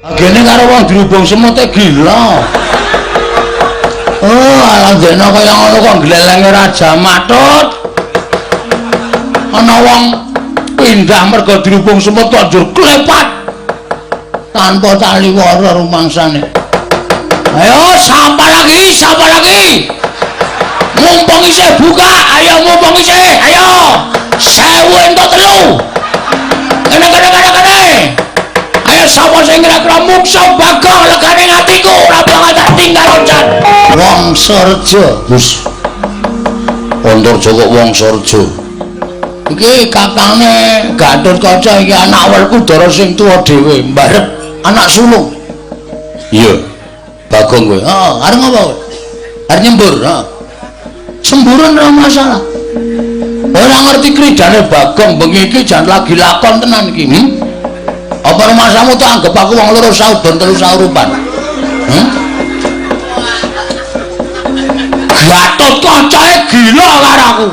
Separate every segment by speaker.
Speaker 1: Gene karo wong dirubung semute gila. Oh, alah dene kaya ngono kok glelenge Raja Matut. Ana wong pindah mergo dirubung semut kok njur klepat. Tanpa taliwara rumangsane. Ayo, sapa lagi? Sapa lagi? Mumpung isih buka, ayo mumpung isih, ayo. 1000 entuk 3. Kene kene kene kene. Ayo sapa sing kira-kira muksa Bagong legane atiku ora bakal tak tinggal loncat. Wangsareja. Wis. Antarja kok Wangsareja. Iki kakange Gatotkaca iki anak Werkudara sing tuwa dhewe, mbarep anak sulung. Iya. Bagong kowe. Heeh, arep ngopo kowe? Arep nyembur, heeh. Semburan ora masalah. Ora ngerti kridane Bagong bengi iki jan lagi lakon tenan iki. Apa rumasamu tak anggap aku wong loro saudon telu saurupan? Gatotkacae gila karo aku.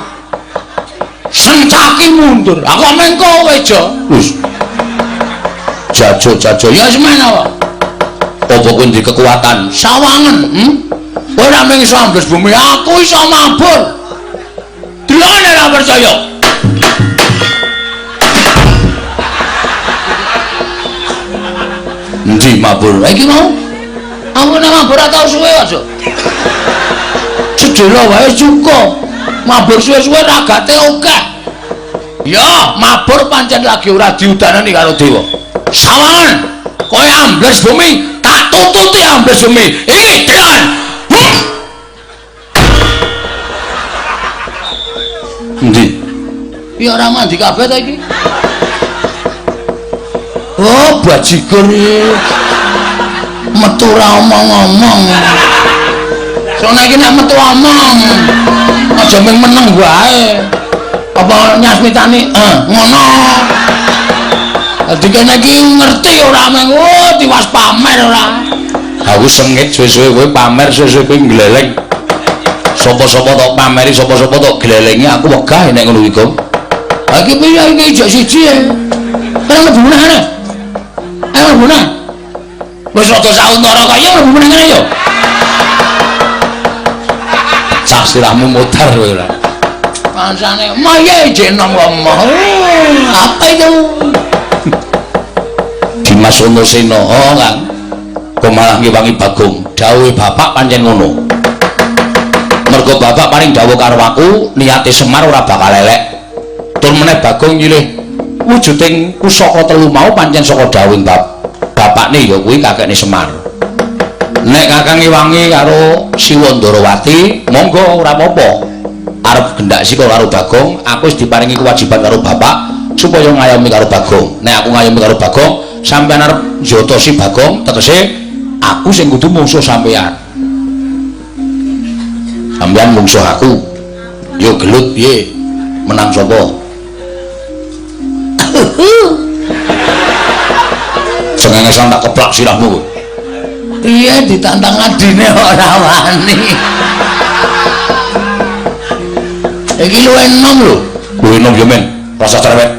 Speaker 1: Sencaki mundur. Aku meng kowe, Jo. Wis. Jajo-jajo ya semene apa? Apa kowe ndek kekuatan? Sawangen, Kowe ora mung iso ambles bumi, aku iso mabur. Delokne ora percaya. Endi mabur? Iki mau. Aku nek mabur ora tau suwe aja. Sedhela wae cukup. Mabur suwe-suwe ragate akeh. Ya, mabur pancen lagi ora diudanani karo dewa. Sawangan, kowe ambles bumi, tak tututi ambles bumi. Iki delan. Endi? Ya ora mandi kabeh ta iki. Oh, bajigur iki. Metu ora omong-omong. Soale iki nek metu omong, aja mung meneng wae. Apa nyasmitani? Ngono. Dadi kene iki ngerti ora mung oh tiwas pamer ora. Aku sengit suwe-suwe kowe pamer, suwe-suwe kowe ngleleng. Sapa-sapa tok pameri, sapa-sapa tok glelengi aku wegah nek ngono iki, Gong. Ha iki piye iki ijek siji e. Kene mlebu meneh kene. Ayo mlebu meneh. Wis rada sauntara kaya mlebu meneh kene yo. Cah sirahmu mutar kowe ora. Pancane maye ijek enom lemah. Apa itu? Dimas Antasena, oh Kang. Kok malah ngewangi Bagong. Dawuhe bapak pancen ngono. Mergo bapak paring dawuh karo aku, niate Semar ora bakal elek. Tur meneh Bagong nyilih wujuding pusaka telu mau pancen saka dawuhing bapakne ya kuwi kakekne Semar. Nek kakang ngewangi karo Siwa Ndarawati, monggo ora apa-apa. Arep gendak sika karo Bagong, aku wis diparingi kewajiban karo bapak supaya ngayomi karo Bagong. Nek aku ngayomi karo Bagong, sampeyan arep njotosi Bagong, tegese aku sing kudu mungsuh sampeyan. Sampeyan mungsuh aku. Yo gelut piye? Menang sapa? Sengengesan tak keplak sirahmu. Piye ditantang adine ora wani. Iki luwih enom lho. Luwih enom yo men, rasa cerewet.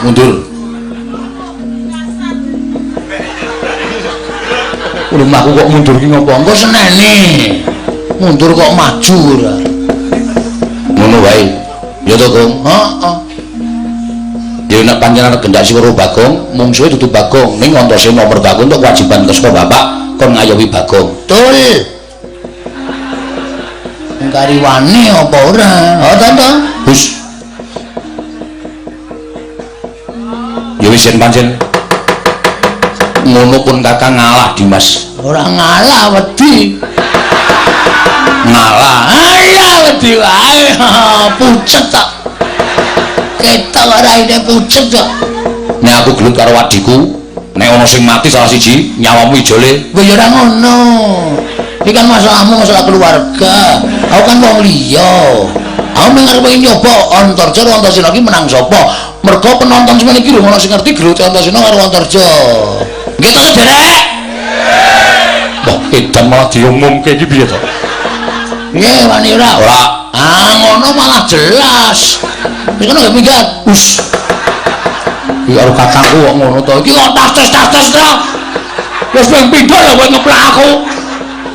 Speaker 1: Mundur. Rumahku kok mundur ki ngopo? Engko seneni. Mundur kok maju ora. Ngono wae. Ya to, Gong? Heeh. Ya nek pancen arep gendak si karo Bagong, mungsuhe dudu Bagong, ning Antasena nomor Bagong untuk kewajiban saka bapak kon ngayomi Bagong. Betul. Kari wani apa ora? Oh, to, Hus. Ya wis yen pancen ngono pun kakang ngalah Dimas. Ora ngalah wedi. Ngalah. Ayo wedi wae. Pucet tok. Ketok raine pucet kok. Nek aku gelut karo adhiku, nek ana sing mati salah siji, nyawamu ijole. Kowe ya ora ngono. Iki kan masalahmu masalah keluarga. Aku kan wong liya. Aku mung arep nyoba Antarja karo Antasena iki menang sapa? Mergo penonton semene iki lho ono sing ngerti gelut Antasena karo Antarja. Nggih to, Sederek? Wah, edan malah diumumke iki piye to? Piye wani ora? Ora. Ah, ngono malah jelas. Wis ngono nggih minggat. Us. Iki karo kakangku kok ngono to. Iki kok tas-tas to. Wis ping pindho lho kowe ngeplak aku.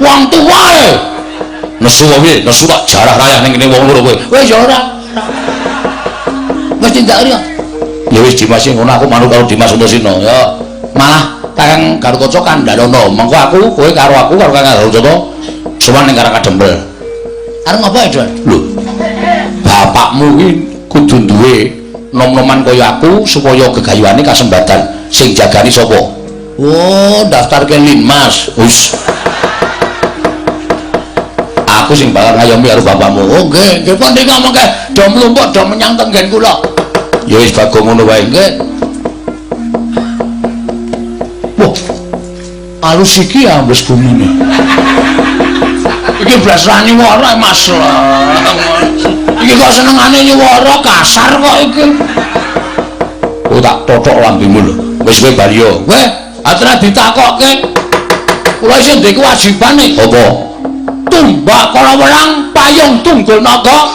Speaker 1: Wong tuwa e. Nesu kok piye? Nesu tak jarah rayah ning kene wong loro kowe. Wis ya ora. Wis tindak riyo. Ya wis Dimas sing ngono aku manut karo Dimas Antasena ya. Malah Kakang Garukaca kandhanono. Mengko aku kowe karo aku karo Kakang Garukaca sowan ning Karang Kadempel. Arep ngopo ya, Don? Lho. Bapakmu kuwi kudu duwe nom-noman kaya aku supaya gegayuhane kasembadan. Sing jagani sapa? Oh, daftarke Linmas. Wis. Aku sing bakal ngayomi karo bapakmu. Oh, nggih, nggih pun ning ngomongke do mlumpuk do menyang tenggen kula. Ya wis Bagong ngono wae. Nggih. Wah. Alus iki ambles bumine. Iki blas ra nyuwara Mas. Iki kok senengane nyuwara kasar kok iki. Oh tak tothok lambemu lho. Wis kowe bali yo. Kowe atra ditakokke. Kula isih ndek kewajibane. Apa? Tumbak kala welang payung tunggul naga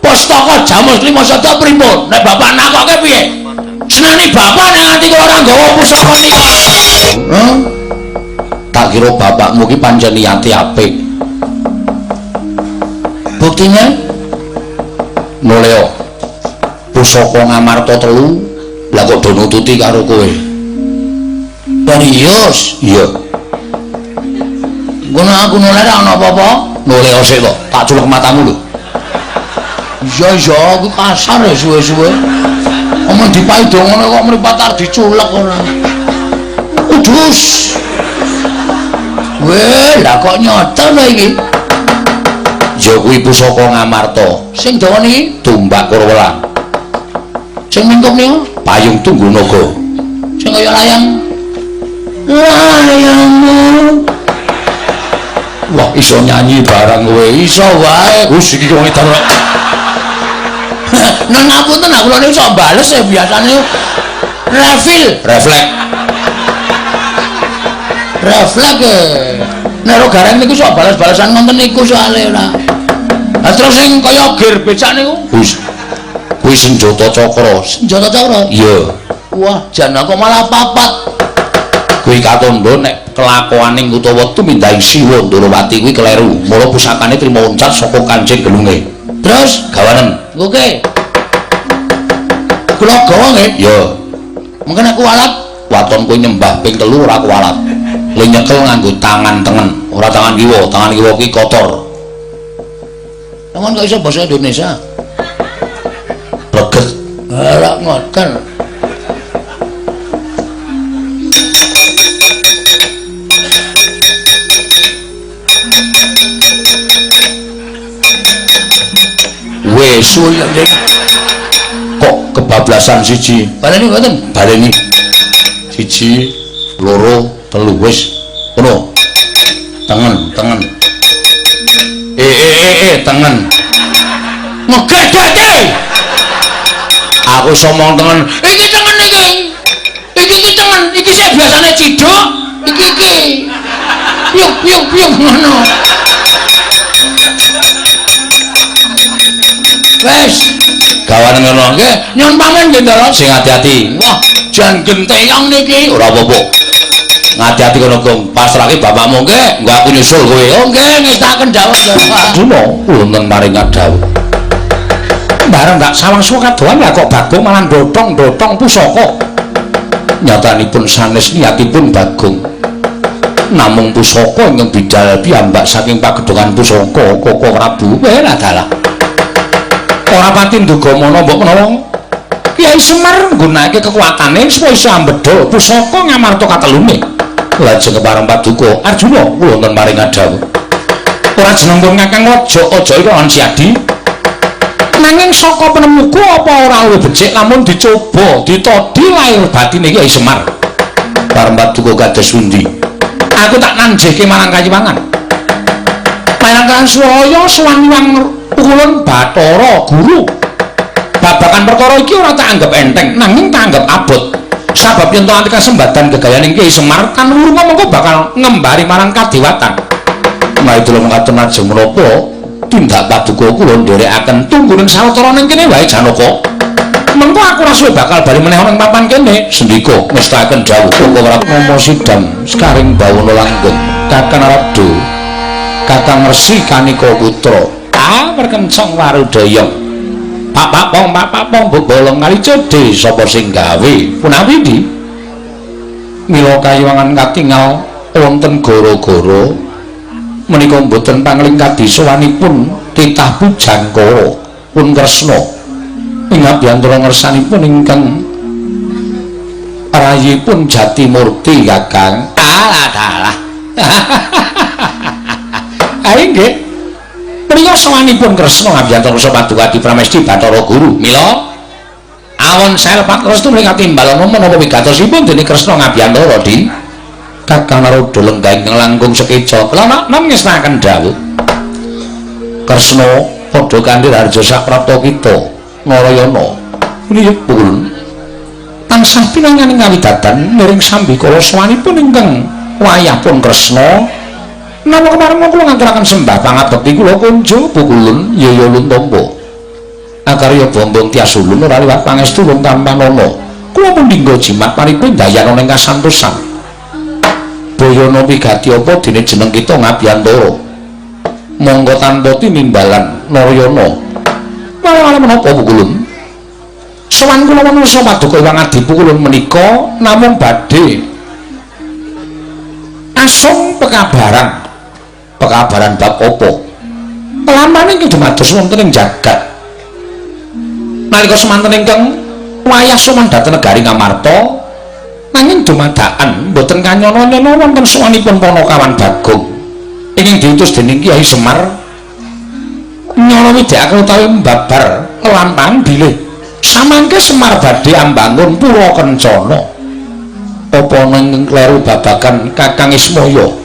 Speaker 1: pustaka Jamus Lima Sada pripun? Nek bapak nakokke piye? Senani bapak nek nganti kula ora nggawa pusaka nika. Hah? Tak kira bapakmu ki pancen niate apik. Buktine noleo pusaka Ngamarta 3 lah kok do nututi karo kowe. Serius? Iya. Ngono aku noleh ora ana apa-apa. Noleo sik kok, tak culek matamu lho. Iya iya, aku kasar ya suwe-suwe. Omong dipaido ngono kok mripat arep diculek ora. Udus. Weh, lah kok nyoto lho iki. Ya kuwi pusaka Ngamarta. Sing dawa niki tumbak Kurawelang. Sing mingkup niku payung tunggul naga. Sing kaya layang. Layangmu. Wah, iso nyanyi barang kowe. Iso wae. Wis iki wong edan. Nang ngapunten aku kula niku iso bales ya biasane. Refil, refleks. Refleks. Nek ro gareng niku sok bales-balesan ngoten niku soalé ora. Lah terus sing kaya gear becak niku? Wis. Kuwi senjata cakra. Senjata cakra? Iya. Wah, jan kok malah papat. Kuwi katandha nek kelakuaning utawa tumindahing Siwa Ndorowati kuwi kleru. Mula pusakane trima uncat saka kancing gelunge. Terus gawanen. Oke. Kula gawa nggih? Iya. Mengko nek kuwalat, waton kowe nyembah ping 3 ora kuwalat. Le nyekel nganggo tangan tengen, ora tangan kiwa, tangan kiwa ki kotor. Tangan kok iso basa Indonesia? Pleget. Ora ngoten. Wes suwi kok kebablasan siji. Baleni mboten? Baleni. 1, 2, 3 wis. Ngono. Tengen, tengen. Tengen. Ngegedheke. Aku iso omong tengen. Iki tengen iki. Iki iki tengen. Iki sik biasane ciduk, iki iki. Piuk piuk piuk ngono. Wes, gawane ngono nggih. Nyuwun pamit nggih, Ndara. Sing ati-ati. Wah, jan genteyong niki. Ora apa-apa. Ngati-ati kono, Gong. Pasrahke bapakmu nggih, engko aku nyusul kowe. Oh nggih, ngestaken dawuh, Bapak. Duna wonten maring dawuh. Bareng tak sawang suwa kadohan lah kok Bagong malah dotong-dotong pusaka. Nyatanipun sanes niatipun Bagong. Namung pusaka ingkang bidal piyambak saking pagedhongan pusaka Koko Prabu. Weh dalah. Ora pati nduga mana mbok menawa Kyai Semar nggunakake kekuatane supaya iso ambedha pusaka Ngamarta katelune. Lajeng kepareng paduka Arjuna kula wonten maring dawuh. Ora jeneng pun Kakang aja-aja iku lan Siadi. Nanging saka penemuku apa ora luwih becik lamun dicoba ditodi lahir batine Kyai Semar. Pareng paduka kados pundi? Aku tak nanjihke marang Kayiwangan. Marang Kang Suraya sowan Hyang Ulun Bathara Guru. Babagan perkara iki ora tak anggap enteng, nanging tak anggap abot. Sabab yen to anti kasembadan gegayaning Kyai Semar tan wurunga mengko bakal ngembari marang kadewatan. Maidula mekaten ajeng menapa tindak paduka kula nderekaken tungguning sawetara ning kene wae Janaka. Mengko aku ora suwe bakal bali meneh ana ing papan kene. Sendika ngestaken dawuh Koko Prabu Nama Sidam sekaring bawana langgeng Kakang Narada Kakang Resi Kanika Putra. Ah, perkencong warudaya. Pak pong pak pong bebolong kali cedhe sapa sing gawe? Punawi ndi? Mila kayiwangan katingal wonten gara-gara menika mboten pangling kadisawanipun titah Pujangkara pun Kresna. Ing abiyantara ngersanipun ingkang rayipun Jatimurti Kakang. Alah dalah. Ae nggih. Menika sawanipun Kresna ngabiyantara Paduka Adi Pramesti Bathara Guru. Mila awon sae lepat restu menika timbalana menapa wigatosipun dening Kresna ngabiyantara di Kakang Narada lenggah ingkang langkung sekeca. Kula nom ngestakaken dawuh. Kresna padha kanthi harja saprapta kita Narayana. Punipun tansah pinanganing kawidatan niring sambikala sawanipun ingkang wayahpun Kresna. Napa kemareng kula ngaturaken sembah pangabekti kula kunjo pukulun yaya luntompa. Akarya bombong tias ulun ora liwat pangestu wong tampanana. Kula mundingga jimat paripun dayana ing kasantosan. Bayana wigati apa dene jeneng kita ngabiyantara. Monggo tanpa tinimbalan Narayana. Malah menapa pukulun? Sowan kula manungsa paduka Hyang Adi Pukulun menika namung badhe asung pekabaran. Pekabaran bab apa? Lampane ingkang dumados wonten ing jagat. Nalika semanten ingkang wayah sowan dhateng negari Ngamarta, nanging dumadakan mboten kanyana-nyana wonten sowanipun Panakawan Bagong ingkang diutus dening Kyai Semar nyana widhekaken utawi mbabar lampahan bilih samangke Semar badhe ambangun pura kencana. Apa nang kleru babagan Kakang Ismaya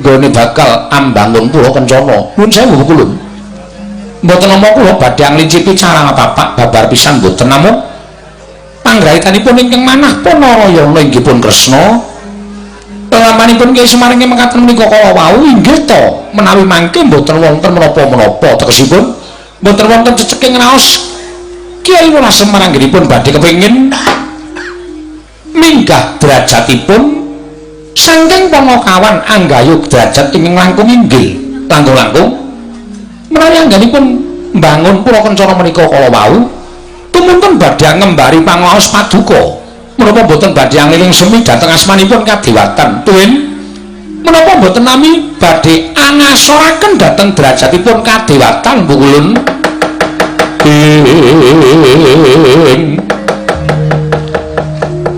Speaker 1: nggone bakal ambangun pura kencana? Nuwun sewu kulun, mboten nampa kula badhe anglincipi cara bapak babar pisan mboten, namung panggrahitanipun ingkang manah Panarayana inggih pun Kresna. Lamanipun Kyai Semar ingkang mekaten menika kala wau inggih to menawi mangke mboten wonten menapa-menapa, tegesipun mboten wonten ceceking raos Kyai Lurah Semar anggenipun badhe kepengin minggah derajatipun saking Panakawan anggayuh derajat ingkang langkung inggil. Langkung-langkung menawi anggenipun mbangun pura kencana menika kala wau tumunten badhe ngembari pangaos paduka, menapa mboten badhe angliling semi dhateng asmanipun kadewatan tuwin menapa mboten nami badhe angasoraken dhateng derajatipun kadewatan pukulun.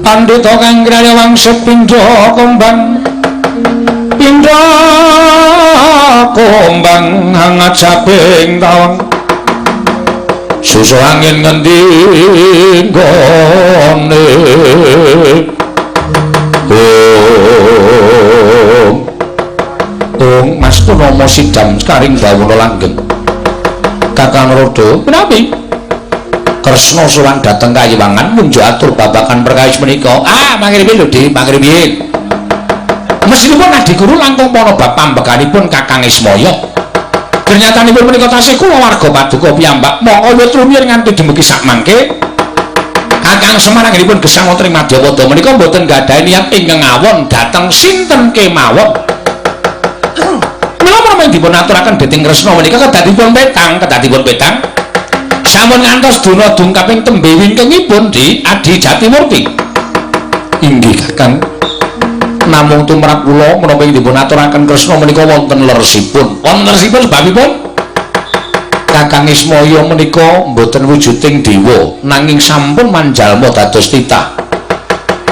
Speaker 1: Pandhita kang graya wangsit pindha kembang pindha kembang hangat saping tawang susu angin ngendi nggone. Ong Mas Purnomo Sidam sekaring bawana langgeng Kakang Narada menawi Kresna sowan dhateng kayiwangan munjuk atur babagan perkawis menika. Ah, mangkene lho Dik, mangkene piye? Mesinipun Adi Guru langkung para bab pambekanipun Kakang Ismaya. Ternyatanipun menika tasih kula warga paduka piyambak mongko wit rumiyin nganti dumugi sakmangke Kakang Semar anggenipun gesang wonten ing Madyapada menika mboten gadhahi niat ingkang ngawon dhateng sinten kemawon. Mila menapa dipun aturaken dening Kresna menika kedadipun petang, kedadipun petang. Sampun ngantos duna dungkaping tembe wingkingipun di Adi Jatimurti. Inggih Kakang. Namung tumrap kula menapa ing dipun aturaken Kresna menika wonten leresipun. Wonten leresipun sebabipun Kakang Ismaya menika mboten wujuding dewa nanging sampun manjalma dados titah.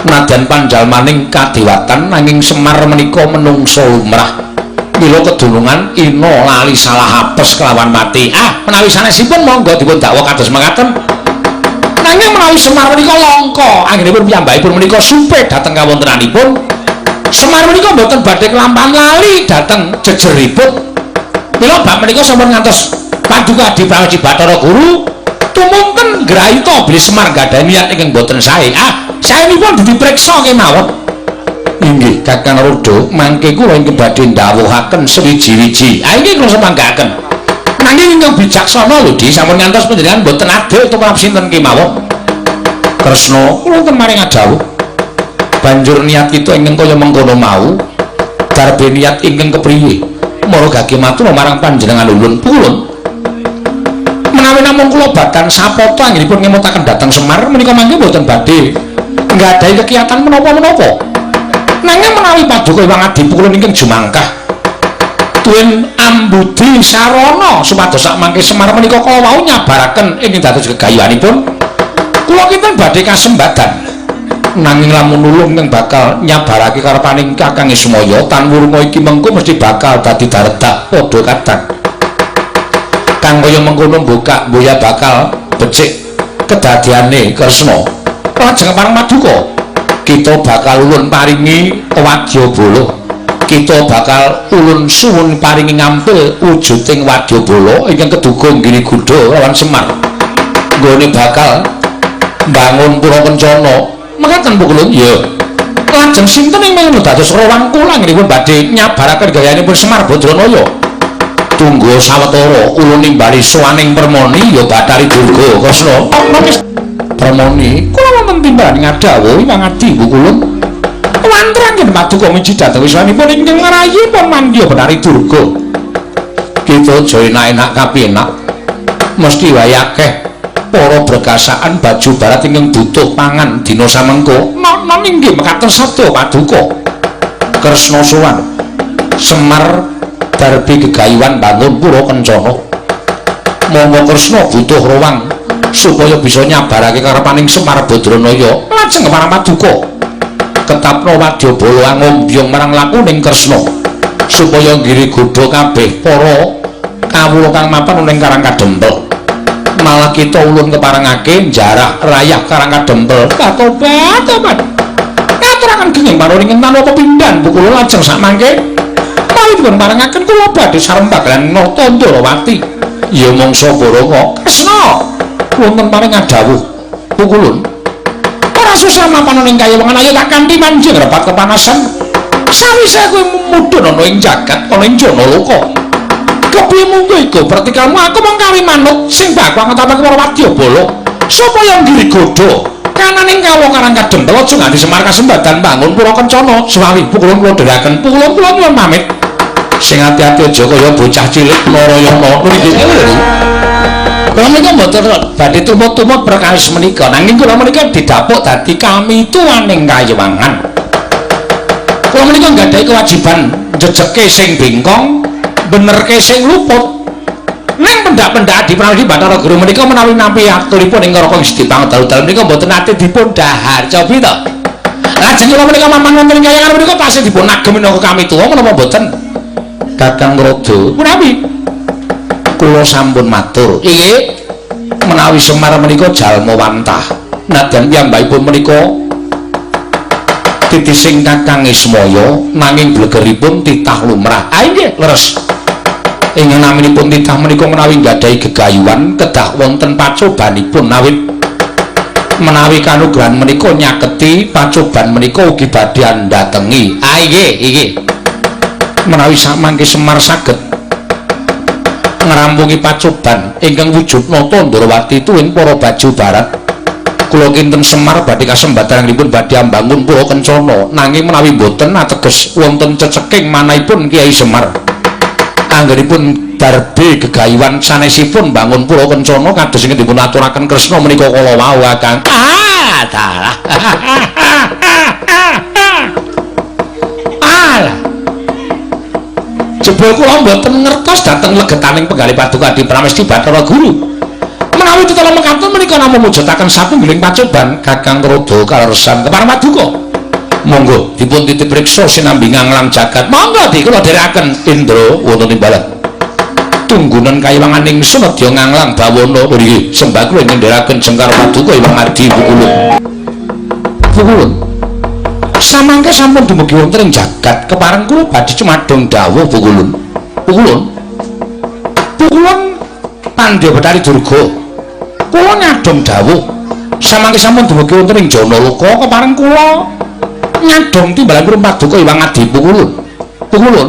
Speaker 1: Nadyan panjalmaning kadewatan nanging Semar menika menungsa lumrah. Mila kedunungan ina lali salah apes kelawan mati. Ah, menawi sanesipun monggo dipun dakwa kados mekaten. Nanging menawi Semar menika langka, anggenipun piyambakipun menika supe dhateng kawontenanipun. Semar menika mboten badhe kelampahan lali dhateng jejeripun. Mila bab menika sampun ngantos paduka Adi Pramoji Bathara Guru tumunten ngrayita bilih Semar gadhahi niat ingkang boten sae. Ah, saenipun dipriksa kemawon. Inggih Kakang Narada, mangke kula ingkang badhe ndhawuhaken sewiji-wiji. Ah inggih kula semanggaaken. Nanging ingkang bijaksana lho Dik, sampun ngantos panjenengan mboten adil tumrap sinten kemawon. Kresna kula wonten maring adhawuh. Banjur niat kita ingkang kaya mengkono mau darbe niat ingkang kepriye? Mara gage matur marang panjenengan ulun pulun. Menawi namung kula badan sapata anggenipun ngemutaken dhateng Semar menika mangke mboten badhe nggadahi kegiatan menapa-menapa. Nanging menawi paduka Hyang Adi Pukulun ingkang jumangkah tuwin ambudi sarana supados sak mangke Semar menika kala wau nyabaraken ing dados gegayuhanipun kula kinten badhe kasembadan. Nanging lamun nulung ingkang bakal nyabarake karepaning Kakang Ismaya tan wurunga iki mengko mesti bakal dadi daredak padha kadang. Kang kaya mengkono mbokak mboya bakal becik kedadiane Kresna. Lajeng pareng paduka kita bakal ulun paringi wadyabala. Kita bakal ulun suwun paringi ngampil wujuding wadyabala ingkang keduga nggiri gudha lawan Semar. Nggone bakal mbangun pura kencana. Mekaten Pukulun? Ya. Lajeng sinten ingkang dados rawang kula anggenipun badhe nyabaraken gayanipun Semar Badranaya? Tunggu sawetara ulun nimbali sowaning Permoni ya Bathari Durga Kresna. Permoni kula wonten timbalan ngadhawuhi Hyang Adi Pukulun. Wantrangken paduka miji dhateng wiswanipun ingkang ngrayi pun mandya Bathari Durga. Kita aja enak-enak kapinak. Mesti wae akeh para berkasaan baju barat ingkang butuh pangan dina samengko. Nono inggih mekaten sabda paduka. Kresna sowan Semar darbi gegayuhan bangun pura kencana. Monggo Kresna butuh ruang supaya bisa nyabarake karepaning Semar Badranaya. Lajeng marang paduka ketapna wadyabala angombyong marang lakuning Kresna supaya nggiri godha kabeh para kawula kang mapan ning Karang Kadempel. Malah kita ulun keparengake njarah rayah Karang Kadempel. Katobat tobat. Ngaturaken genging panuring tanpa pepindhan pukul lajeng sakmangke menawi dipun parengaken kula badhe sarembag lan nata Ndrawati. Ya mangsa Baraka Kresna wonten paring adhawuh Pukulun. Ora susah mapan ning kayewengan ayo tak kanthi manjing repat kepanasan. Sawise kowe mudhun ana ing jagat ana ing Janaloka. Kepiye munggo iku pertikalmu aku mung kari manut sing bakal ngetapake para wadyabala supaya nggiri godha kananing kawula Karang Kadempel aja nganti Semar kasembadan bangun pura kencana. Suwawi Pukulun kula dherekaken. Pukulun kula nyuwun pamit. Sing ati-ati aja kaya bocah cilik Narayana. Kula menika mboten badhe tumut-tumut perkawis menika, nanging kula menika didapuk dadi kami tuwaning kayewangan. Kula menika nggadahi kewajiban njejeke sing bengkong, benerke sing luput. Ning pendak-pendak Adi Pramesti Bathara Guru menika menawi nampi aturipun ing Raka Gusti Pangdalu-dalu menika mboten nate dipun dhahar. Cobi to. Lajeng kula menika mapan wonten ing kayangan menika tasih dipun agem minangka kami tuwa menapa mboten? Kakang Rada, menawi kula sampun matur. Inggih, menawi Semar menika jalma wantah. Nadyan piyambakipun menika titising Kakang Ismaya nanging blegeripun titah lumrah. Ah inggih, leres. Ing naminipun titah menika menawi nggadahi gegayuhan kedah wonten pacobanipun awit menawi kanugrahan menika nyaketi pacoban menika ugi badhe andhatengi. Ah inggih, inggih. Menawi samangke Semar saged ngrampungi pacoban ingkang wujud nata Ndrawati tuwin para baju barat, kula kinten Semar badhe kasembadanipun badhe ambangun pura kencana. Nanging menawi mboten ateges wonten ceceking manahipun Kyai Semar anggenipun darbe gegayuhan sanesipun bangun pura kencana kados ingkang dipun aturaken Kresna menika kala wau Kakang. Ah dalah. Alah. Jebul kula mboten ngertos dhateng legetaning penggalih paduka Adi Pramesti Bathara Guru. Menawi tetela mekaten menika namung mujudaken satunggiling pacoban Kakang Rada kaleresan kepareng paduka. Monggo dipun titip riksa sinambi nganglang jagat. Monggo di kula dherekaken Indra wonten timbalan. Tunggunan kayiwangan ingsun nedya nganglang bawana mriki sembah kula nyendheraken jengkar paduka Hyang Adi Pukulun. Pukulun. Samangke sampun dumugi wonten ing jagat kepareng kula badhe cumadong dawuh Pukulun. Pukulun. Pukulun Pandya Bathari Durga. Kula nyadong dawuh. Samangke sampun dumugi wonten ing Janaloka kepareng kula nyadong timbalan pun paduka Hyang Adi Pukulun. Pukulun.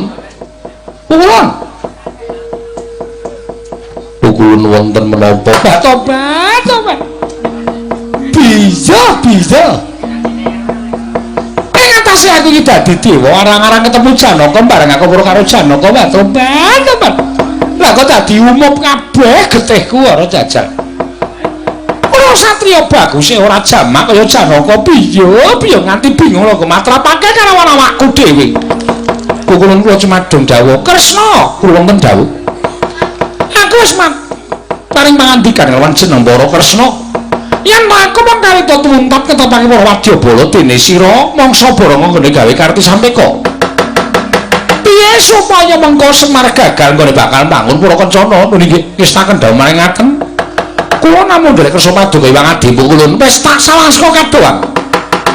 Speaker 1: Pukulun. Pukulun wonten menapa? Tobat, tobat. Piye Bisa, bisa. Ing atase aku iki dadi dewa arang-arang ketemu Janaka bareng aku weruh karo Janaka wae. Lah kok dadi umup kabeh getihku ora jajal. Ora satriya baguse ora jamak kaya Janaka piye piye nganti bingung lho matrapake karo awakku dhewe. Kukulun kula cumadung dawuh Kresna, kula wonten dawuh. Aku wis paring pangandikan lawan jeneng Para Kresna. Yen aku mung karita tumutap ketepake para wadyabala dene sira mangsa baranga nggone gawe karti sampeka. Piye supaya mengko Semar gagal nggone bakal mbangun pura kencana? Nggih ngestaken dawuh maring ngaten. Kula namung nderek kersa paduka Hyang Adi Pukulun wis tak salah saka kadohan.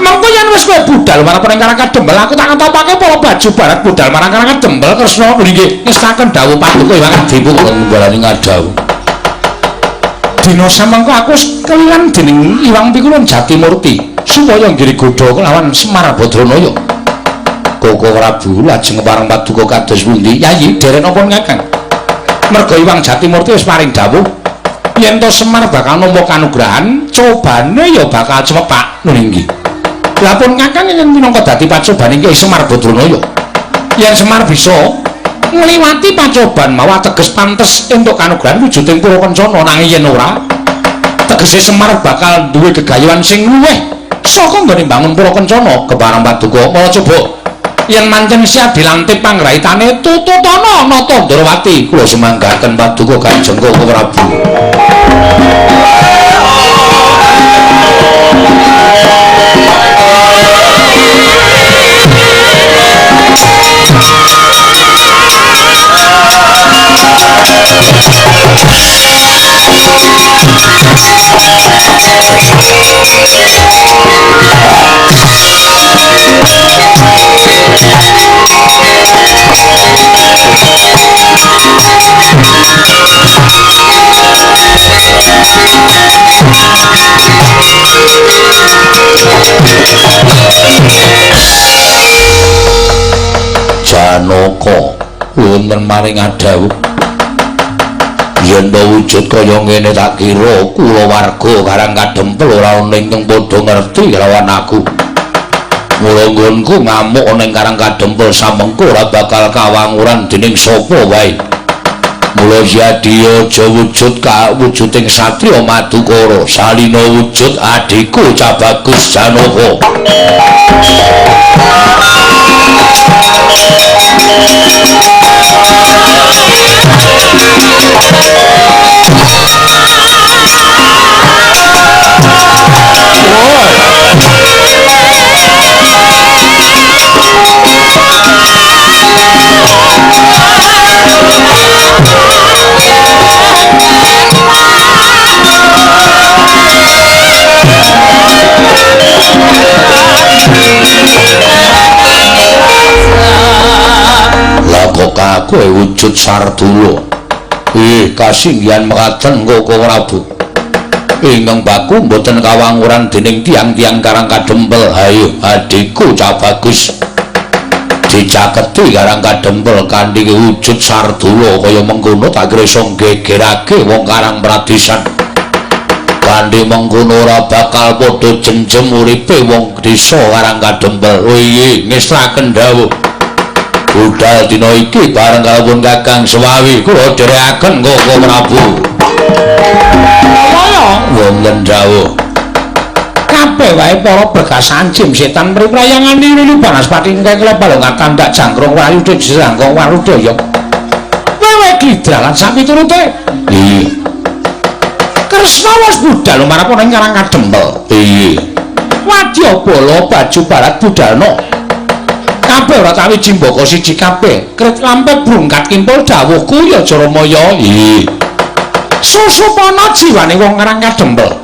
Speaker 1: Mengko yen wis kowe budal marang ing Karang Kadempel aku tak ngetopake para baju barat budal marang Karang Kadempel Kresna. Nggih ngestaken dawuh paduka Hyang Adi Pukulun balani ngadhawuh. Dina samengko aku kelilan dening Iwang Pikulun Jatimurti supaya nggiri godha kelawan Semar Badranaya. Koko Prabu lajeng pareng paduka kados pundi? Yayi derek napa Kakang? Merga Iwang Jatimurti wis paring dawuh yen to Semar bakal nampa kanugrahan, cobane ya bakal cemepak. Nggih. Lah pun Kakang ingkang minangka dadi pacobane Kyai Semar Badranaya. Yen Semar bisa ngliwati pacoban mawa teges pantes entuk kanugrahan wujuding pura kencana, nanging yen ora tegese Semar bakal duwe gegayuhan sing luwih saka nggone mbangun pura kencana. Kepareng paduka mala coba yen mancen siap dilantik pangraitane tututana Nata Ndrawati. Kula sumanggaken paduka Kanjeng Koko Prabu. Janaka wonten maring adhawuh yen to wujud kaya ngene tak kira kulawarga Karang Kadempel ora ana ingkang padha ngerti kelawan aku. Mula nggonku ngamuk ning Karang Kadempel samengko ora bakal kawanguran dening sapa wae. Mula yadi aja wujud kawujuding satriya Madukara, salina wujud adhiku Cah Bagus Janaka. Kowe wujud Sardula. Kasinggihan mekaten Koko Prabu. Ingkang baku mboten kawanguran dening tiyang-tiyang Karang Kadempel. Hayo adhiku Cah Bagus. Dicaketi Karang Kadempel kanthi wujud Sardula kaya mengkono tak kira iso nggegerake wong Karang Pradesan. Kanthi mengkono ora bakal padha jenjem uripe wong desa Karang Kadempel. Oh iya, ngestaken dawuh. Budal dina iki bareng kawon Kakang Sewawi kula dherekaken Koko Prabu. Kaya wonten dawuh. Kabeh wae para begasan jim setan mriprayangan lili banaspati ingkang kelebalong katandak jangkrung wayuda jangkung warudaya. Wewe glidra lan sapiturute. Iya. Kresna wis budal marang ing Karang Kadempel. Iya. Wadyabala baju barat budalna. Kabeh ora tawi jimbaka siji kabeh. Krit lampet brungkat kimpul dawuhku ya Jaramaya. Iya. Susupana jiwane wong Karang Kadempel.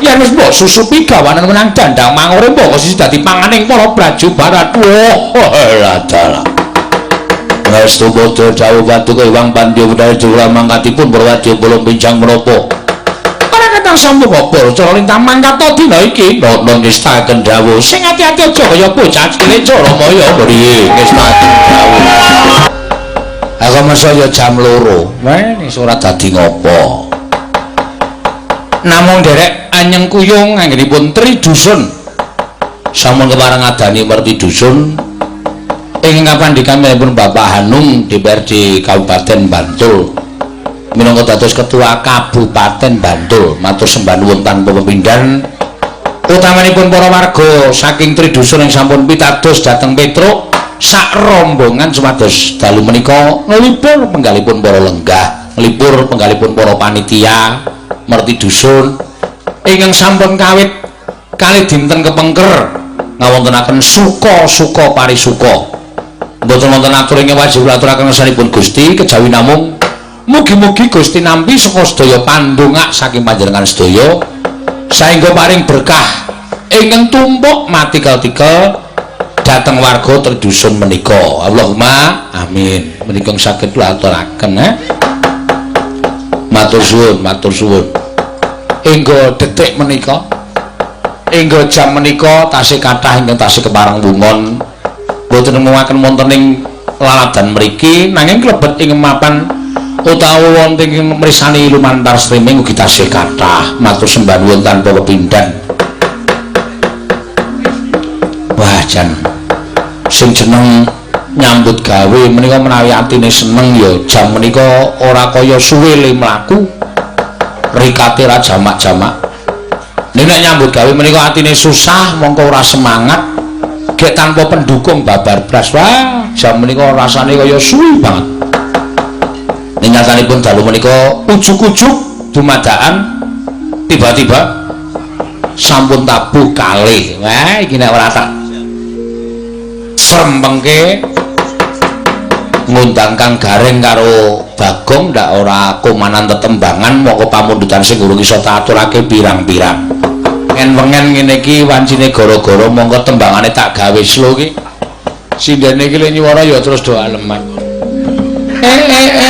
Speaker 1: Yen wis mbok susupi gawanen menang dandang mangore mbok siji dadi panganing para braju barat. Wah, dalah. Ngastu padha dawuh paduka Hyang Pandya Wedhara Jura mangkatipun para wadyabala pincang menapa. Ora ketang sampun apa cara lintang mangkata dina iki. Nono ngestaken dawuh sing ati-ati aja kaya bocah cilik Jaramaya. Priye ngestaken dawuh. Aku masa ya jam 2. Wah, wis ora dadi ngopo. Namung nderek anyeng kuyung anggenipun Tridusun. Sampun kepareng adani merti dusun ingkang kapandikan Bapak Hanung DPRD Kabupaten Bantul. Minangka dados Ketua Kabupaten Bantul. Matur sembah nuwun tanpa pepindhan. Utamanipun para warga saking Tridusun yang sampun pitados dhateng Petruk sak rombongan supados dalu menika nglipur penggalipun para lenggah, nglipur penggalipun para panitia merti dusun ingkang sampun kawit kalih dinten kepengker ngawontenaken suka-suka parisuka. Mboten wonten atur ingkang wajib kula aturaken ngersanipun Gusti kejawi namung mugi-mugi Gusti nampi saka sedaya pandongak saking panjenengan sedaya saengga paring berkah ingkang tumpuk matikel-tikel dhateng warga Tridusun menika. Allahumma amin. Menika saged kula aturaken. Matur suwun, matur suwun. Engga detik menika, engga jam menika tasih kathah ingkang tasih kepareng wungon. Mboten nemuaken wonten ing laladan mriki nanging klebet ing mapan utawa wonten ing mrisani lumantar streaming ugi tasih kathah. Matur sembah nuwun tanpa pepindhan. Wah jan sing jeneng nyambut gawe menika menawi atine seneng ya jam menika ora kaya suwe le mlaku rikate ra jamak-jamak. Nek nyambut gawe menika atine susah mongko ora semangat gek tanpa pendukung babar blas. Wah jam menika rasane kaya suwi banget. Nek nyatanipun dalu menika ujug-ujug dumadakan tiba-tiba sampun tabuh kalih. Wah iki nek ora tak srempengke ngundang Kang Gareng karo Bagong ndak ora komanan tetembangan moko pamundutan sing urung iso tak aturake pirang-pirang. Ngen-wengen ngene iki wancine gara-gara mongko tembangane tak gawe slow iki. Sindene iki le nyuwara ya terus do aleman.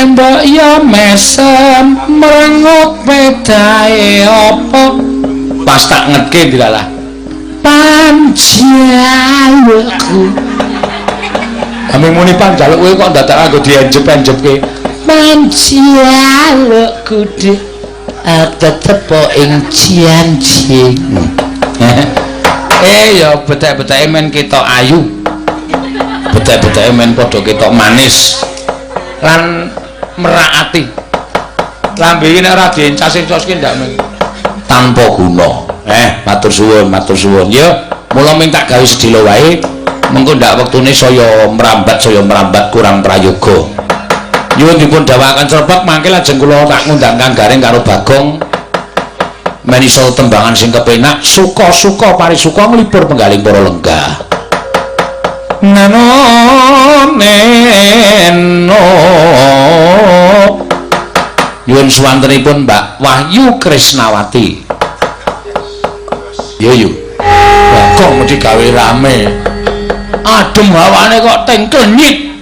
Speaker 1: Mbok ya mesem merengut pedae apa? Pas tak ngetke dilalah. Panjalukku. Ame muni panjaluk kowe kok dadak nganggo dienjep-enjepke. Panjalukku dik tetep ing janji. Ya betek-beteke men ketok ayu. Betek-beteke men padha ketok manis. Lan merak ati. Lambe iki nek ora diencas-encoske ndak men tanpa guna. Matur suwun, matur suwun. Ya, mula ming tak gawe sedhela wae. Mengko ndak wektune saya merambat kurang prayoga. Nyuwun dipun dawuhaken srepek mangke lajeng kula tak ngundang Kang Gareng karo Bagong men iso tembangan sing kepenak suka-suka parisuka nglipur penggaling para lenggah. Nano neno. Nyuwun suwantenipun Mbak Wahyu Krisnawati. Yo yo. Bagong mesti gawe rame. Adem hawane kok teng kenyit.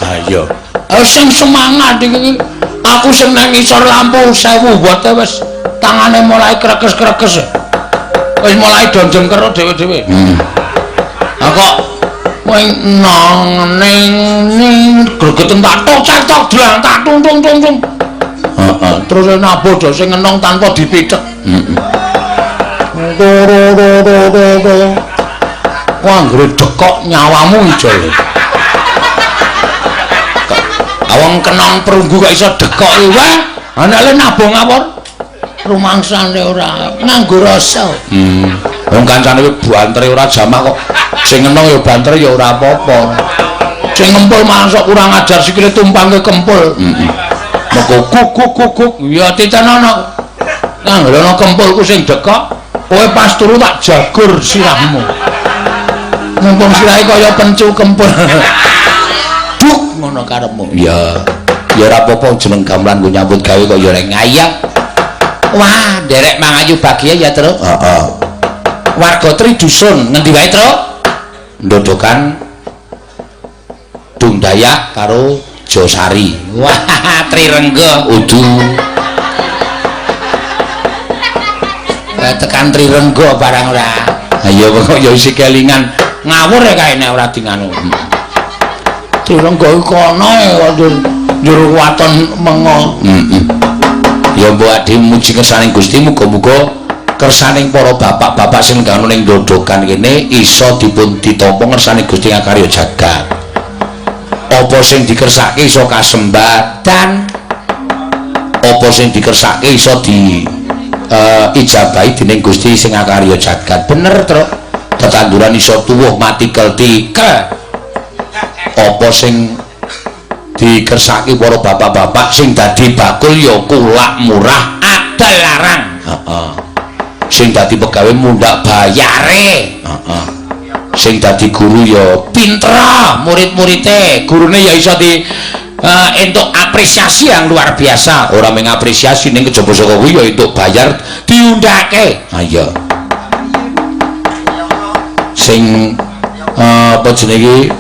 Speaker 1: Ayo. Sing semangat iki. Aku sing nang ngisor lampu 1000 watt wis tangane mulai krekes-krekes. Wis mulai donjong kero dhewe-dhewe. Ha kok kowe nang ning ning gregeten tak tok tok dlang tak tung tung tung tung. Heeh, terus nabuh do sing ngenong tanpa dipithek. Heeh. Wah, anggere dekok nyawamu ijol. Awong kenong perunggu kok iso dekok iki. Wah, anake le nabuh ngawur. Rumangsane ora nganggo rasa. Wong kancane kuwi bantere ora jamak kok. Sing ngenong ya bantere ya ora apa-apa. Sing ngempul malah sok kurang ajar sikile tumpangke kempul. Heeh. Moko kuk kuk kuk kuk. Ya titenono. Anggere ana kempulku sing dekok, kowe pas turu tak jagur sirahmu. Mumpung sirahe kaya pencu kempul. Duk ngono karepmu. Ya. Ya ora apa-apa jeneng gamelan nggo nyambut gawe kaya rek ngayang. Wah, nderek mangayu bagia ya, Truk. Heeh. Warga Tridusun ngendi wae, Truk? Ndodokan Dung Dayak karo Josari. Wah, Trirengga udu. Tekan Trirengga barang ora. Ha iya kok ya isi kelingan. Ngawur ya kae nek ora dinganu. Trirengga iku kono kok njur waton mengo. Heeh. Ya mbok ade muji kersaning Gusti, muga-muga kersaning para bapak-bapak sing ganu ning dodokan kene iso dipun ditampa ngersane Gusti ngakarya jagat. Apa sing dikersake iso kasembadan, apa sing dikersake iso di ijabahi dening Gusti sing ngakarya jagat. Bener, Truk. Tetanduran iso tuwuh mati keltikel. Apa sing dikersake para bapak-bapak sing dadi bakul ya kulak murah adol larang. Heeh. Sing dadi pegawe mundhak bayare. Heeh. Sing dadi guru ya pinter murid-muride, gurune ya iso di entuk apresiasi yang luar biasa. Ora mung apresiasi ning kejaba saka kuwi ya entuk bayar diundhake. Ha iya. Sing apa jenenge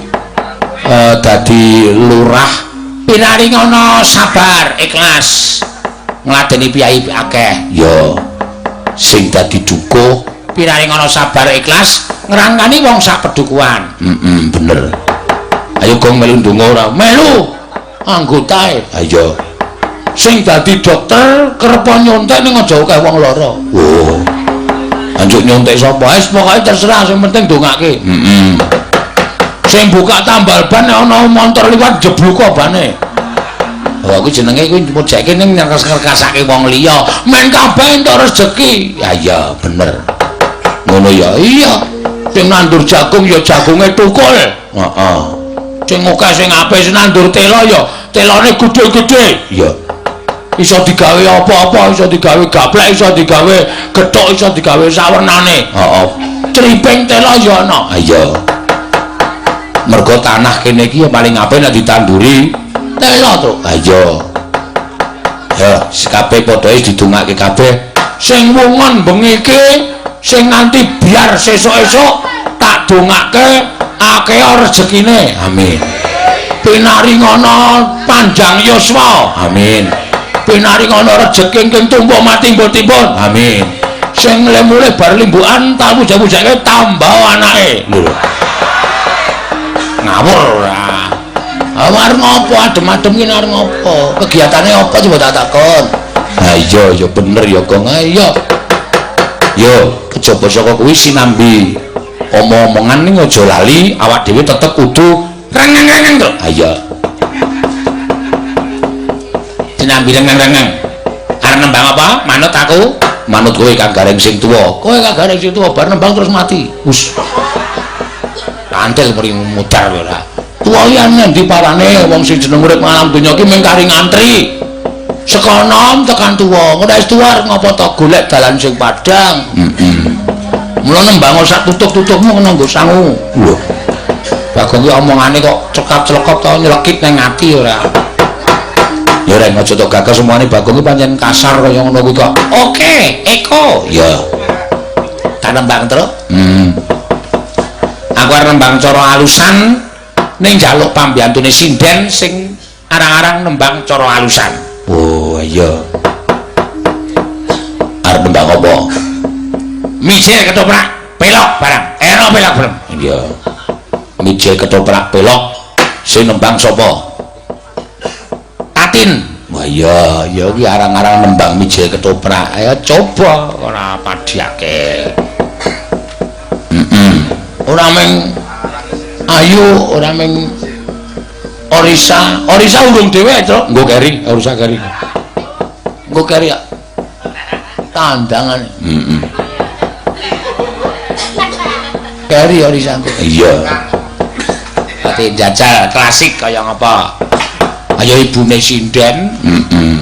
Speaker 1: dadi lurah pinaringono sabar ikhlas ngladeni piyai akeh. Ya. Sing dadi dukuh pinaringono sabar ikhlas ngrangkani wong sak pedukuhan. Heeh, bener. Ayo gong melu ndonga ora? Melu anggotae. Ha iya. Sing dadi dokter kerep nyontek ning aja akeh wong lara. Oh. Anjuk nyontek sapa? Wis pokoke terserah, sing penting ndongake. Heeh. Sing buka tambal ban nek ana montor liwat jebluk bane. Oh, aku jenenge kuwi mujeke ning ngerkasake wong liya. Men kabeh entuk rejeki. Ya iya, bener. Ngono ya. Iya. Sing nandur jagung ya jagunge tukul. Heeh. Sing akeh sing apik sing nandur tela ya telane gedhe-gedhe. Iya. Iso digawe apa-apa, iso digawe gaplek, iso digawe gethuk, iso digawe sawernane. Heeh. Criping tela ya ana. Ha iya. Mergo tanah kene iki ya paling apik nek ditanduri tela, Truk. Ha iya. Ya, kabeh padha didongake kabeh. Sing wungon bengi iki sing nganti biar sesuk-esuk tak dongake akeh rezekine. Amin. Pinaringono panjang yuswa. Amin. Pinaringono rejeki ingkang tumpuk matimbun-timbun. Amin. Sing lemule bar limbukan tak puja-pujake tambah anake. Lho. Ngawur ora. Arep ngopo adem-adem ki arep ngopo? Kegiatane apa coba tak takon. Ha iya ya bener ya Gong. Ha iya. Yo, kejaba saka kuwi sinambi omong-omongan ning aja lali awak dhewe tetep kudu rengeng-rengeng to. Ha iya. Sinambi rengeng-rengeng. Arep nembang apa? Manut aku, manut kowe Kang Gareng sing tuwa. Kowe Kang Gareng sing tuwa bar nembang terus mati. Wus. Kantil mri mudar ora. Tuwa iki endi parane wong sing jeneng urip alam donya iki mung kari ngantri. Saka nom tekan tuwa, ngono wis tuwa arep ngopo to golek dalan sing padhang. Heeh. Mula nembang sak tutuk-tutukmu kena nggo sangu. Lho. Bagong ki omongane kok cekap-celekop to nyelekit nang ati ora. Ya reng aja tok gagal semuane Bagong ki pancen kasar kaya ngono kuwi kok. Oke, Eko. Ya. Tak nembang terus. Aku arep nembang cara alusan ning njaluk pambiyantune sinden sing arang-arang nembang cara alusan. Oh iya. Arep nembang apa? Mijil ketoprak pelok barang. Eno pelok bareng. Iya. Mijil ketoprak pelok sing nembang sapa? Tatin. Wah iya, ya iki arang-arang nembang mijil ketoprak. Ayo coba ora padhake. Heeh. Ora meng ayu, ora meng Orisa. Orisa urung dhewe, Truk. Nggo keri, Orisa keri. Nggo keri ya. Tandangane. Heeh. Keri Orisa. Iya. Ate jajal klasik kaya ngapa? Ayo ibune sinden, heeh.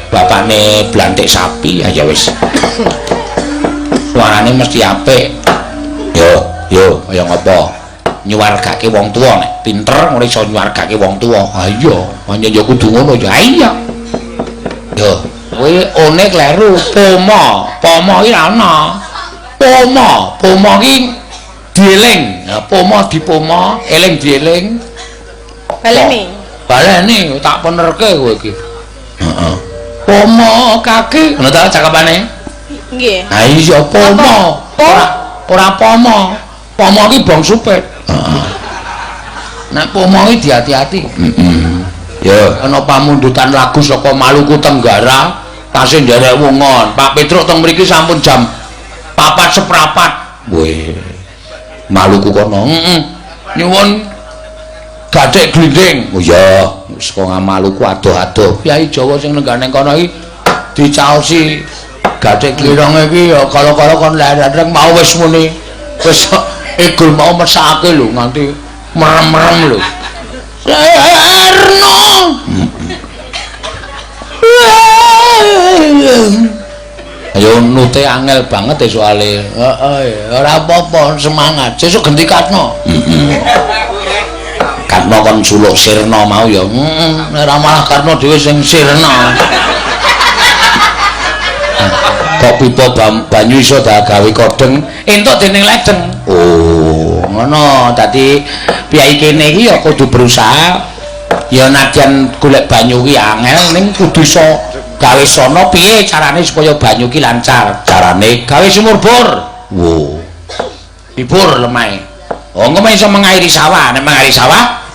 Speaker 1: Bapane blantik sapi, ayo wis. Suarane mesti apik. Yo, yo kaya ngapa? Nyuwargake wong tuwa nek pinter ngono iso nyuwargake wong tuwa. Ha iya, pancen ya kudu ngono ya. Iya. Yo, kowe one kleru, poma. Poma iki ra ana. Poma, poma iki dieling. Poma dipoma, eling dieling.
Speaker 2: Baleni.
Speaker 1: Baleni tak penerke kowe iki. Heeh. Poma kaki, ngono ta cakepane?
Speaker 2: Nggih.
Speaker 1: Ha iya poma. Ora ora poma. Poma iki bang supit. Heeh. Nek poma iki diati-ati. Heeh. Ya, ana pamundutan lagu saka Maluku Tenggara, Tasih nderek wungon. Pak Petruk teng mriki sampun jam 4.15. Weh. Maluku kono. Heeh. Nyuwun gathik glinding. Oh iya, saka Maluku adoh-adoh. Kyai Jawa sing nenggah ning kono iki dicaosi gathik glinding iki ya kala-kala kon lereng mau wis muni. Wis egul mau mesake lho nganti merem-merem lho. Serno. Ayo nute angel banget ya soalnya. Heeh, ora apa-apa, semangat. Sesuk genti Katno. Heeh. Katno kon suluk sirna mau ya. Heeh, ora malah Karno dhewe sing sirna. Kok pipa banyu iso gawe kodheng, entuk dening ledeng. Oh, ngono. Dadi piyai kene iki ya kudu berusaha. Ya nadyan golek banyu ki angel ning kudu iso gawe sono piye carane supaya banyu ki lancar. Carane gawe sumur bor. Wo. Dibor lemahe. Oh, engko iso mengairi sawah. Nek mengairi sawah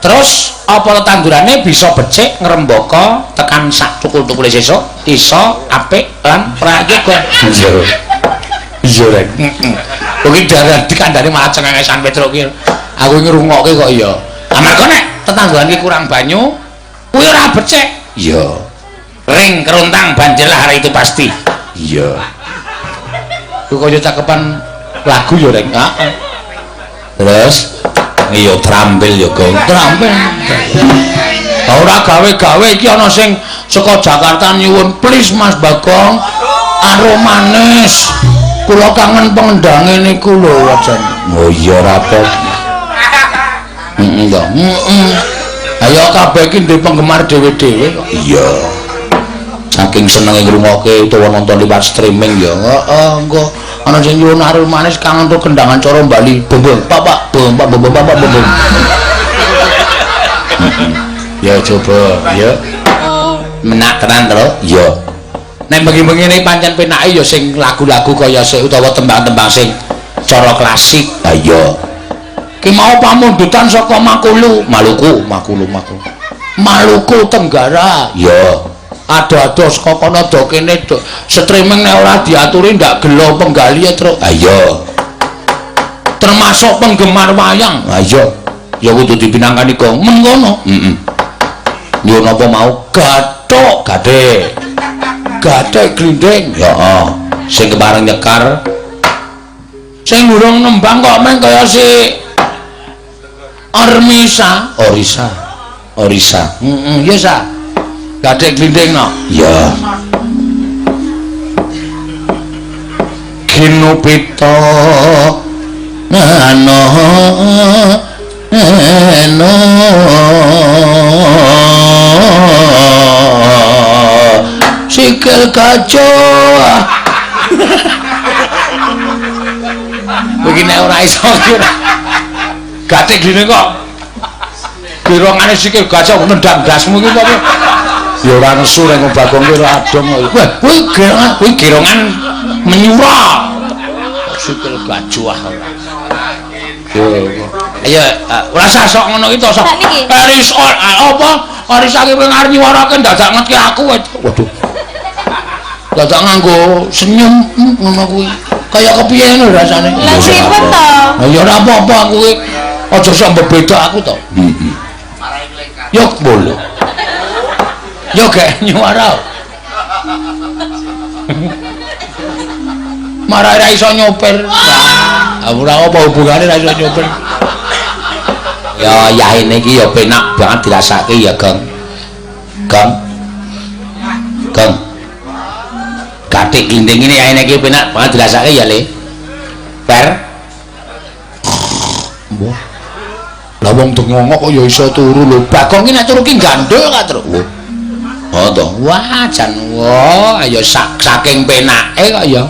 Speaker 1: terus apa tandurane bisa becik ngrembaka tekan sak tukul-tukule sesuk iso apik lan prayoga. Iya. Iya rek. Heeh. Kuwi darah dikandani malah cengengesan Petruk ki. Aku ngrungokke kok iya. Amarga nek tetangguhan ki kurang banyu kuwi ora becik. Iya. Ring keruntang banjirlah hari itu pasti. Iya. Kuwi kaya cakepan lagu ya rek. Heeh. Terus iya terampil ya Gong. Terampil. Ora gawe-gawe iki ana sing saka Jakarta nyuwun please Mas Bagong aromanis. Kula kangen pengendange niku lho wajan. Oh iya ora apa. Heeh to. Heeh. Ayo kabeh iki ndek penggemar dhewe-dhewe kok. Iya. Saking senenge ngrungokke utawa nonton liwat streaming ya. Heeh, engko ana sing nyuwun aromanis kangen to kendangan cara Bali. Bom bom pak bom pak bom pak bom. Ya coba ya. Menak tenan to? Iya. Nek bengi-bengi ini pancen penake ya sing lagu-lagu kaya sing utawa tembang-tembang sing cara klasik. Ha iya. Ki mau pamundutan saka Makulu, Maluku, Makulu, Makulu. Maluku Tenggara. Iya. Ado-ado saka kono do kene do streaming nek ora diaturi ndak gelo penggali truk. Ha iya. Termasuk penggemar wayang. Ha iya. Ya kudu dipinangkani gong mengkono. Heeh. Nyuwun apa mau? Gathuk, gathik. Gathik glinding. Heeh. Sing kepareng nyekar. Sing urung nembang kok meng kaya si Ormisa, Orisa. Orisa. Heeh, ya sa. Gathik glinding no. Iya. Ginupita nano eno sikil gajah. Begini ora iso ora. Gathik glinding kok girongane sikil gajah nendang dasmu iki kok. Ya ora nesu nek Bagong kuwi ora adom. Wah, kuwi girongan menyura. Sikil gajah ora. Ayo, ora usah sok ngono iki to sok. Eris apa? Eris iki kowe arep nyuwarake dadak ngetke aku. Waduh. Dadak nganggo senyum ngono kuwi. Kaya kepiye ngono rasane.
Speaker 2: Lah pripun to?
Speaker 1: Ya ora apa-apa aku kuwi. Aja sok mbebeda aku to. Heeh. Yo boleh. Yo gek nyuwara. Marah ora iso nyopir. Wah, ora apa hubungane ora iso nyopir. Ya yahene iki ya penak banget dirasake ya, Gong. Gong. Gong. Gathik glinding ini yahene iki penak banget dirasake ya, Le. Per. Mbah. Lah wong dengongok kok ya iso turu lho. Bagong ki nek turu ki gandul ka, Truk. Oh to. Wah, jan wah, ya saking penake kok ya.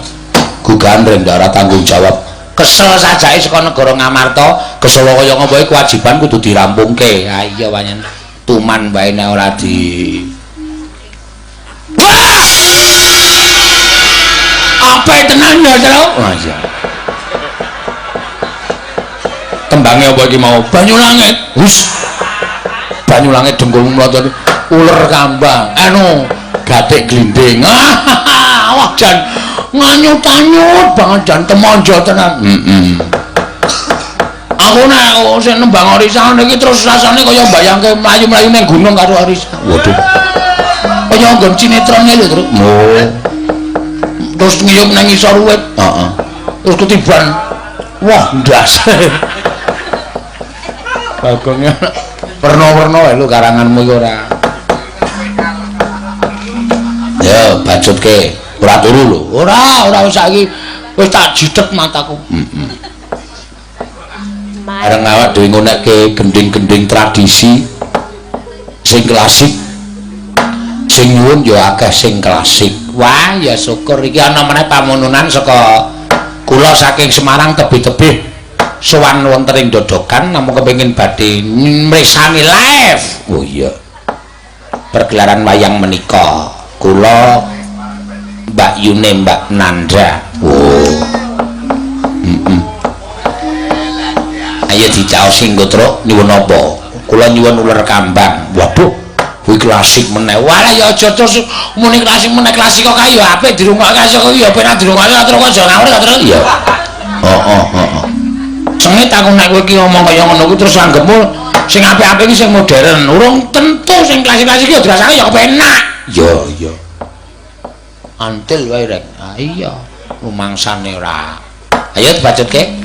Speaker 1: Gugahan ora tanggung jawab. Kesel sajake saka negara Ngamarta, kesel kaya ngopo iki kewajiban kudu dirampungke. Ha iya pancen tuman wae nek ora di. Wah! Apa tenan ya, Truk? Wah iya. Tembange apa iki mau? Banyu langit. Wis. Banyu langit dengkulmu mlotot uler kambang. Anu, Gatik glinding. Wah jan nganyut-anyut banget jan temonjo tenan. Heeh. Aku nek sing nembang Orisa niki terus rasane kaya mbayangke mlayu-mlayu ning gunung karo Orisa. Waduh. Kaya nggon sinetron lho, Truk. Oh. Terus ngiyup nang ngisor wit. Heeh. Terus ketiban. Wah, ndas. Bagongnya werna-werna wae lho karanganmu iki ora. Ya, bacutke. Ora turu lho. Ora, ora wis saiki wis tak jithek mataku. Heeh. Bareng awak dhewe ngonekke gending-gending tradisi sing klasik. Sing nyuwun ya akeh sing klasik. Wah, ya syukur iki ana meneh pamununan saka kula saking Semarang tebih-tebih sowan wonten ing Dodokan namung kepengin badhe mresani live. Oh iya. Pergelaran wayang menika kula Mbak Yune Mbak Nanda. Oh. Heeh. Ayo dicaosi nggo Truk nyuwun apa? Kula nyuwun uler kambang. Waduh, kuwi klasik meneh. Walah ya aja terus muni klasik meneh, klasik kok kae ya apik dirungokke klasik kok ya penak dirungokke terus kok aja ngawur terus ya. Heeh, heeh. Sengit aku nek kowe iki ngomong kaya ngono kuwi terus anggepmu sing apik-apik iki sing modern. Urung tentu sing klasik-klasik iki ya dirasake ya kepenak. Ya, iya. Antil wae rek. Ah iya, rumangsane ora. Ayo dibacutke.